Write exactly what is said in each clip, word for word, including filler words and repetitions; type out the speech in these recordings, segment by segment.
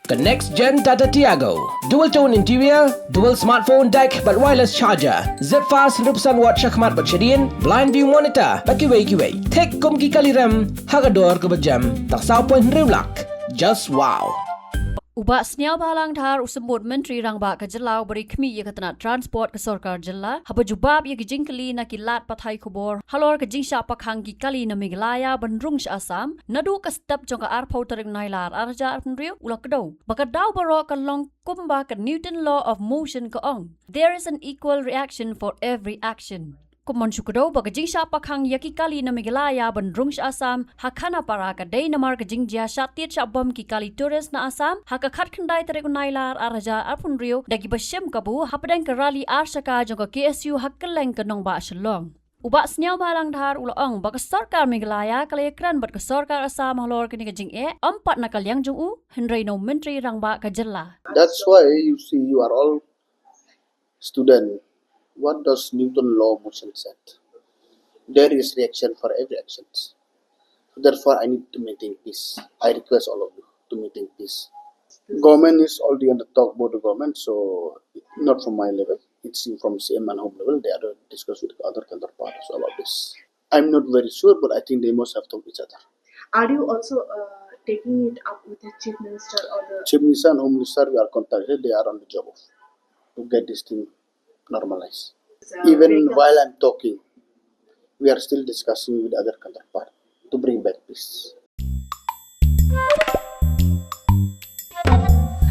Ka next gen Tata Tiago. Dual tone interior, dual smartphone deck bad wireless charger. Zip fast hynriew percent watt shakhmat bad shadien, blind view monitor bad kiwei kiwei. Thik kum ki kali rem ha ka dor kaba jem tang saw point hynriew lak. Just wow. U Bah Sniawbhalang Dhar, u Symbud Myntri Rangbah ka jylla uba ri khmih ïa ka tnat transport ka sorkar jylla, haba jubab ïa ki jingkylli na ki lad pathai khubor halor ka jingshah pakhang ki kali na Meghalaya ban rung sha Assam naduh ka step jong ka arphew tarik u Nailar arhajar arphew hynriew, u la kdew ba ka daw baroh ka long kumba ka Newton Law of Motion ka ong, "There is an equal reaction for every action." Kumno shu kdew ba ka jingshah pakhang ïa ki kali na Meghalaya ban rung sha Assam ha Khanapara ka dei namar ka jingjia shah tied shah bom ki kali tourist na Assam ha ka khatkhyndai tarik u Nailar arhajar arphew hynriew da kiba shim kabu hapdeng ka rally arshaka jong ka K S U ha kylleng ka nongbah Shillong. U Bah Sniawbhalang Dhar u la ong ba ka sorkar Meghalaya ka la ïakren bad ka sorkar Assam halor kane ka jingeh, ym pat na ka liang jong u, hynrei na u Myntri Rangbah ka jylla. That's why you see you are all student. What does Newton law motion said? There is reaction for every actions. Therefore, I need to maintain peace. I request all of you to maintain peace. Government is already on the talk about the government, so not from my level. It's from C M and home level. They are discuss with other counterparts about this. I'm not very sure, but I think they must have talked each other. Are you also uh, taking it up with the chief minister or the Chief minister and home minister? We are contacted. They are on the job of to get this thing normalized. Even while I'm talking, we are still discussing with other counterpart to bring back peace.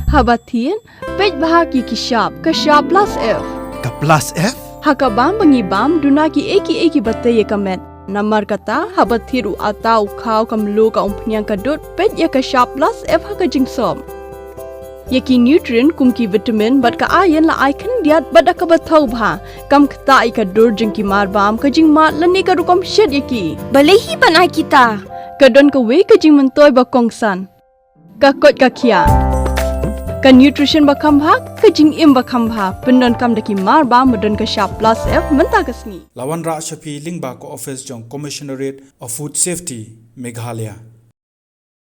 Haba thied, peit bha ki ki shap, ka shap plus F. Ka plus F? Ha ka bam ba ngi bam, duna ki ei ki ei kiba tei ïa ka met. Namar kata, haba thied u atta, u khaw, ka mluh, ka umphniang, ka dud, peit ïa ka shap plus F ha ka jingsop. Ïa ki nutrient kum ki vitamin bad ka iron la ai khyndiat bad da kaba thaw bha. Kam ktah ïa ka dur jong ki mar bam, ka jingmad lane ka rukom shet ïa ki. Balei hi ban ai kita? Ka don kawei ka jingmyntoi ba kongsan. Ka koit ka khiah. Ka nutrition ba kham bha, ka jingim ba kham bha. Pyndonkam da ki mar bam ba don ka shap plus F mynta ka sngi. La wanrah sha phi lyngba ka office jong Commissionerate of Food Safety, Meghalaya.